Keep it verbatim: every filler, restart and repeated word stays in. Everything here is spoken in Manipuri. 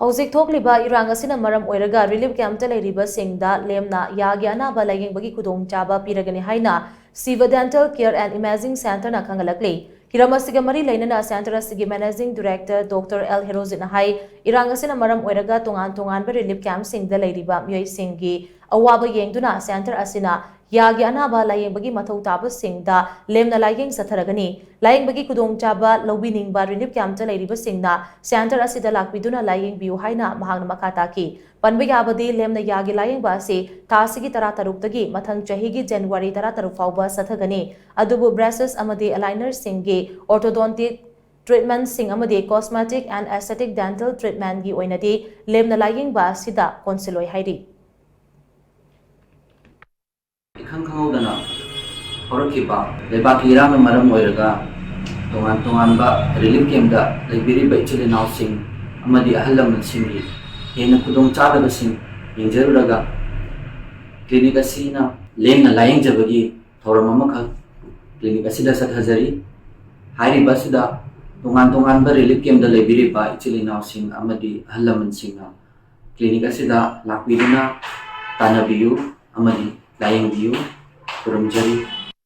ꯍꯧꯖꯤꯛ ꯊꯣꯛꯂꯤꯕ ꯏꯔꯥꯡ ꯑꯁꯤꯅ ꯃꯔꯝ ꯑꯣꯏꯔꯒ ꯔꯤꯂꯤꯐ ꯀꯦꯝꯞꯇ ꯂꯩꯔꯤꯕꯁꯤꯡꯗ ꯂꯦꯝꯅ ꯌꯥꯒꯤ ꯑꯅꯥꯕ ꯂꯥꯌꯦꯡꯕꯒꯤ ꯈꯨꯗꯣꯡꯆꯥꯕ ꯄꯤꯔꯒꯅꯤ ꯍꯥꯏꯅ Shiv dental care and imaging ꯁꯦꯟꯇꯔꯅ ꯈꯪꯍꯜꯂꯛꯂꯤ꯫ ꯍꯤꯔꯝ ꯑꯁꯤꯒ ꯃꯔꯤ ꯂꯩꯅꯅ ꯁꯦꯟꯇꯔ ꯑꯁꯤꯒꯤ ꯃꯦꯅꯦꯖꯤꯡ ꯗꯤꯔꯦꯛꯇꯔ ꯗꯣꯛꯇꯔ ꯑꯦꯜ ꯍꯦꯔꯣꯖꯤꯠꯅ ꯍꯥꯏ, ꯏꯔꯥꯡ ꯑꯁꯤꯅ ꯃꯔꯝ ꯑꯣꯏꯔꯒ ꯇꯣꯉꯥꯟ ꯇꯣꯉꯥꯟꯕ ꯔꯤꯂꯤꯐ ꯀꯦꯝꯞꯁꯤꯡꯗ ꯂꯩꯔꯤꯕ ꯃꯤꯑꯣꯏꯁꯤꯡꯒꯤ ꯑꯋꯥꯕ ꯌꯦꯡꯗꯨꯅ ꯁꯦꯟꯇꯔ ꯑꯁꯤꯅ ꯌꯥꯒꯤ ꯑꯅꯥꯕ ꯂꯥꯌꯦꯡꯕꯒꯤ ꯃꯊꯧ ꯇꯥꯕꯁꯤꯡꯗ ꯂꯦꯝꯅ ꯂꯥꯌꯦꯡ ꯆꯠꯊꯔꯒꯅꯤ꯫ ꯂꯥꯌꯦꯡꯕꯒꯤ ꯈꯨꯗꯣꯡꯆꯥꯕ ꯂꯧꯕꯤꯅꯤꯡꯕ ꯔꯤꯂꯤꯐ ꯀꯦꯝꯞꯇ ꯂꯩꯔꯤꯕꯁꯤꯡꯅ ꯁꯦꯟꯇꯔ ꯑꯁꯤꯗ ꯂꯥꯛꯄꯤꯗꯨꯅ ꯂꯥꯌꯦꯡꯕꯤꯌꯨ ꯍꯥꯏꯅ ꯃꯍꯥꯛꯅ ꯃꯈꯥ ꯇꯥꯈꯤ꯫ ꯄꯟꯕ ꯌꯥꯕꯗꯤ, ꯂꯦꯝꯅ ꯌꯥꯒꯤ ꯂꯥꯌꯦꯡꯕ ꯑꯁꯤ ꯊꯥ ꯑꯁꯤꯒꯤ ꯇꯔꯥꯇꯔꯨꯛꯇꯒꯤ ꯃꯊꯪ ꯆꯍꯤꯒꯤ ꯖꯅꯋꯥꯔꯤ ꯇꯔꯥꯇꯔꯨꯛ ꯐꯥꯎꯕ ꯆꯠꯊꯒꯅꯤ꯫ ꯑꯗꯨꯕꯨ ꯕ꯭ꯔꯦꯁꯦꯁ ꯑꯃꯗꯤ ꯑꯦꯂꯥꯏꯅꯔꯁꯤꯡꯒꯤ ꯑꯣꯔꯊꯣꯗꯣꯟꯇꯤꯛ ꯇ꯭ꯔꯤꯠꯃꯦꯟꯠꯁꯤꯡ ꯑꯃꯗꯤ cosmetic and aesthetic dental treatment ꯀꯤ ꯑꯣꯏꯅꯗꯤ ꯂꯦꯝꯅ ꯂꯥꯌꯦꯡꯕ ꯑꯁꯤꯗ ꯀꯣꯟꯁꯤꯜꯂꯣꯏ ꯍꯥꯏꯔꯤ꯫ ꯏꯈꯪ ꯈꯪꯍꯧꯗꯅ ꯍꯧꯔꯛꯈꯤꯕ ꯂꯩꯕꯥꯛꯀꯤ ꯏꯔꯥꯡꯅ ꯃꯔꯝ ꯑꯣꯏꯔꯒ ꯇꯣꯉꯥꯟ ꯇꯣꯉꯥꯟꯕ ꯔꯤꯂꯤꯐ ꯀꯦꯝꯞꯇ ꯂꯩꯕꯤꯔꯤꯕ ꯏꯆꯤꯜ ꯏꯅꯥꯎꯁꯤꯡ ꯑꯃꯗꯤ ꯑꯍꯜ ꯂꯃꯟꯁꯤꯡꯒꯤ ꯍꯦꯟꯅ ꯈꯨꯗꯣꯡ ꯆꯥꯗꯕꯁꯤꯡ ꯌꯦꯡꯖꯔꯨꯔꯒ ꯀ꯭ꯂꯤꯅꯤꯛ ꯑꯁꯤꯅ ꯂꯦꯡꯅ ꯂꯥꯌꯦꯡꯖꯕꯒꯤ ꯊꯧꯔꯝ ꯑꯃꯈꯛ ꯀ꯭ꯂꯤꯅꯤꯛ ꯑꯁꯤꯗ ꯆꯠꯊꯖꯔꯤ꯫ ꯍꯥꯏꯔꯤꯕ ꯑꯁꯤꯗ ꯇꯣꯉꯥꯟ ꯇꯣꯉꯥꯟꯕ ꯔꯤꯂꯤꯐ ꯀꯦꯝꯞꯇ ꯂꯩꯕꯤꯔꯤꯕ ꯏꯆꯤꯜ ꯏꯅꯥꯎꯁꯤꯡ ꯑꯃꯗꯤ ꯑꯍꯜ ꯂꯃꯟꯁꯤꯡꯅ ꯀ꯭ꯂꯤꯅꯤꯛ ꯑꯁꯤꯗ ꯂꯥꯛꯄꯤꯗꯨꯅ ꯇꯥꯟꯅꯕꯤꯌꯨ ꯑꯃꯗꯤ ꯂꯥꯌꯦꯡꯕꯤꯌꯨ꯫ ꯈꯨꯔꯨꯝꯖꯔꯤ꯫